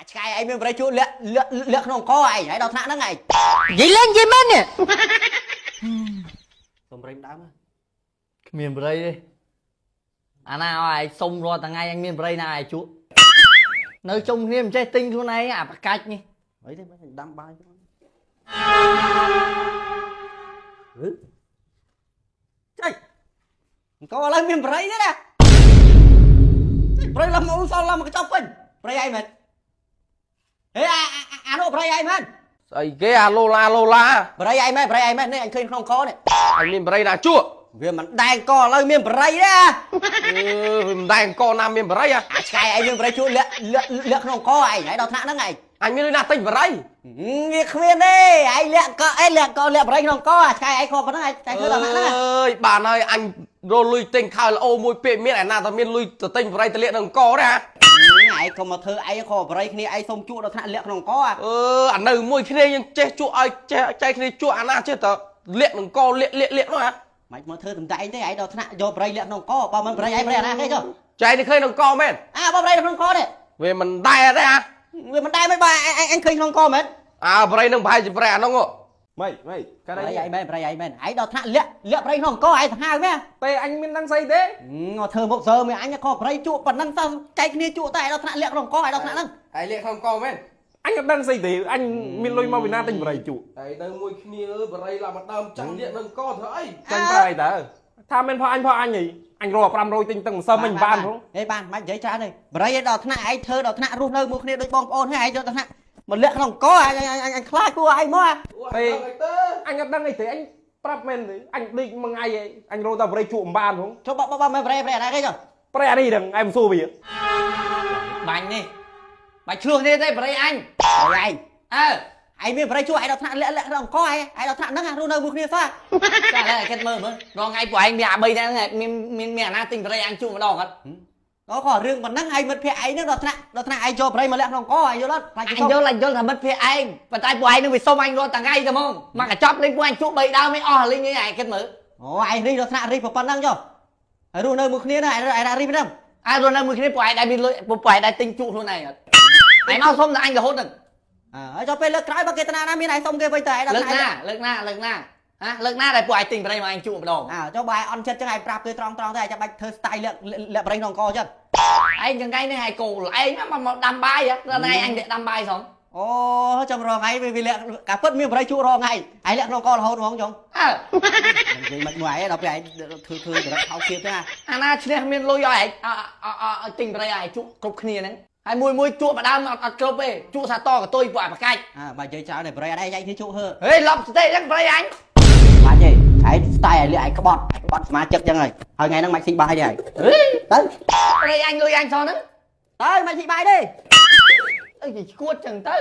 អាឆ្កែឯងមានបរិយជក់លាក់លាក់លាក់ក្នុងកឯងហើយដល់ថ្នាក់ហ្នឹងឯង និយាយលេងនិយាយមែននេះ សុំប្រេងដើម គ្មានបរិយទេអាណាឲ្យឯងសុំរាល់ថ្ងៃអញមានបរិយណាឯងជក់នៅជុំគ្នាមិនចេះទិញខ្លួនឯងអាប្រកាច់នេះ អីទេដាំបាយចៃអង្គឥឡូវមានបរិយទេណាបរិយឡើងមកសល់ឡើងមកកញ្ចប់វិញបរិយឯងមែនហេអាអានោះបរិយឯងមែន ស្អីគេអាឡូឡាឡូឡា បរិយឯងមែនបរិយឯងមែននេះអញឃើញក្នុងកនេះ អញមានបរិយណាជក់ វាមិនដែងកឥឡូវមានបរិយទេ អឺវាមិនដែងកណាមានបរិយ អាឆ្កែឯងមានបរិយជក់លាក់លាក់លាក់ក្នុងកឯងហើយដល់ថ្នាក់ហ្នឹងឯង អញមានលុយណាទិញបរិយ វាគ្មានទេឯងលាក់កឯងលាក់កលាក់បរិយក្នុងកអាឆ្កែឯងខកប៉ុណ្ណឹងឯងតែធ្វើដល់ថ្នាក់ហ្នឹង អើយបានហើយអញរកលុយទិញខោល្អមួយពាក្យមានអាណាតែមានលុយទៅទិញបរិយទៅលាក់ក្នុងកទេហ៎ ឯងកុំមកធ្វើឯងខបរិយគ្នាឯងសុំជក់ដល់ថ្នាក់លាក់ក្នុងក អឺអានៅមួយគ្នាយើងចេះជក់ឲ្យចេះចែកគ្នាជក់អាណាចេះតែលាក់ក្នុងកលាក់លាក់លាក់នោះហ៎ មិនមកធ្វើតំតែងទេឯងដល់ថ្នាក់យកបរិយលាក់ក្នុងកបើមិនបរិយឯងបរិយអាណាគេចុះ ចែកនេះឃើញក្នុងកមែន អាបើបរិយក្នុងកទេ វាមិនដែរទេហ៎ វាមិនដែរមិនបើឯងឯងឃើញក្នុងកមែន អើបរិយនឹងប្រហែលជាបរិយអានោះ ម៉េចម៉េចកា បរិ ត់អី យឯងមែនបរិយឯងមែនឯងដល់ថ្នាក់លាក់លាក់បរិយក្នុងកឯងសាហាវមែន ទេអញមានដឹងស្អីទេ មកធ្វើមុខសើមែនអញខបរិយជក់ប៉ុណ្ណឹងសោះចែកគ្នាជក់តែឯងដល់ថ្នាក់លាក់ក្នុងកឯងដល់ថ្នាក់ហ្នឹង ហើយលាក់ក្នុងកមែន អញអត់ដឹងស្អីទេអញមានលុយមកពីណាទិញបរិយជក់ ហើយនៅមួយគ្នាអើយបរិយឡើងមកដើមចាស់លាក់ក្នុងកធ្វើអី ចាញ់ប្រៃតើថាមិនផោះអញផោះអញអីអញរក500ទិញទឹកម្សិលមិញបានផង ហេបានមិននិយាយច្រើនទេបរិយឯងដល់ថ្នាក់ឯងធ្វើដល់ថ្នាក់រស់នៅមួយគ្នាដូចបងប្អូនហើយឯងដល់ថ្នាក់មកលាក់ក្នុងកឯងអញខ្លាចពួកឯងមក ទេអញអត់ដឹងអីទេអញប្រាប់មែនទេអញដេកមួយថ្ងៃអីអញរកតែបរិយជក់មិនបានផង ចុះបបមិនបរិយបរិយអីគេចុះ ប្រៃអានេះដឹងឯងមិនសួរវា បាញ់នេះបាញ់ឆ្លោះគ្នាទេបរិយអញ បរិយឯង អើ ឯងមានបរិយជួឯងដល់ថ្នាក់លាក់លាក់ក្នុងកឯងឯងដល់ថ្នាក់ហ្នឹងរស់នៅមួយគ្នាសោះ ចាឥឡូវឲ្យគិតមើលមើលរងថ្ងៃពួកឯងមានអា3ហ្នឹងមានមានមានអាណាទិញបរិយអញជក់ម្ដងអត់ អូក៏រឿងប៉ុណ្ណឹងឯងមិត្តភក្តិឯងហ្នឹងដល់ថ្នាក់ដល់ថ្នាក់ឯងយកបរិយមកលាក់ក្នុងកឯងយល់អត់ខ្លាច អញយល់អញយល់ថាមិត្តភក្តិឯងប៉ុន្តែពួកឯងនឹងវាសុំអញរាល់ថ្ងៃតែហ្មងមកកញ្ចប់លេងពួកអញជក់3ដើមឯងអស់លេងឯងគិតមើល អូឯងរីដល់ថ្នាក់រីប៉ុណ្ណឹងចុះហើយរស់នៅមួយគ្នាណាឯងឯងរីហ្នឹង អើរស់នៅមួយគ្នាពួកឯងដែលមានលុយពួកឯងដែលទិញជក់ខ្លួនឯងអត់ឯងមកសុំតែអញរហូតហ្នឹង អើហើយចុះពេលលើកក្រោយបើគេតាណាមានឯងសុំគេវិញទៅឯងដល់ លើកណាលើកណាលើកណាហ៎លើកណាដែលពួកឯងទិញប្រេងមកអញជក់ម្ដង អើចុះបើឯងអន់ចិត្តចឹងឯងប្រាប់គេត្រង់ត្រង់ទៅឯងចាំបាច់ធ្វើ style លាក់លាក់បរិយក្នុងកចឹង ឯងចង្កៃនេះឯងគោឯងមកមកដាំបាយហ៎ដល់ថ្ងៃអញដាំបាយសង អូចាំរងថ្ងៃវាលាក់កាពិតមានបរិយជក់រងថ្ងៃឯងលាក់ក្នុងករហូតហ្មងចុង អើ និយាយមិនមួយឯងដល់ពេលឯងធ្វើធ្វើចរិតថោកទាបចឹង អាណាឈ្នះមានលុយឲ្យឯងឲ្យទិញប្រេងឲ្យជក់គ្រប់គ្នាហ្នឹងហើយមួយមួយជក់ម្ដងអត់អត់គ្រប់ទេជក់សាតកតុយពួកឯងប្រកាច់ អើបើនិយាយច្រើនតែបរិយអត់ឯងឯងគ្នាជក់ហឺ ហេឡប់ស្ទេហ្នឹងប្រេងអញ បាច់ទេឯង style ឯងលាក់ឯងក្បត់ក្បត់សមាជិកចឹងហើយហើយថ្ងៃហ្នឹងមិនស៊ីបាយទេឯង ហេ ទៅ ប្រេងអញលុយអញសងហ្នឹង ទៅមិនស៊ីបាយទេ អីឈួតចឹងទៅ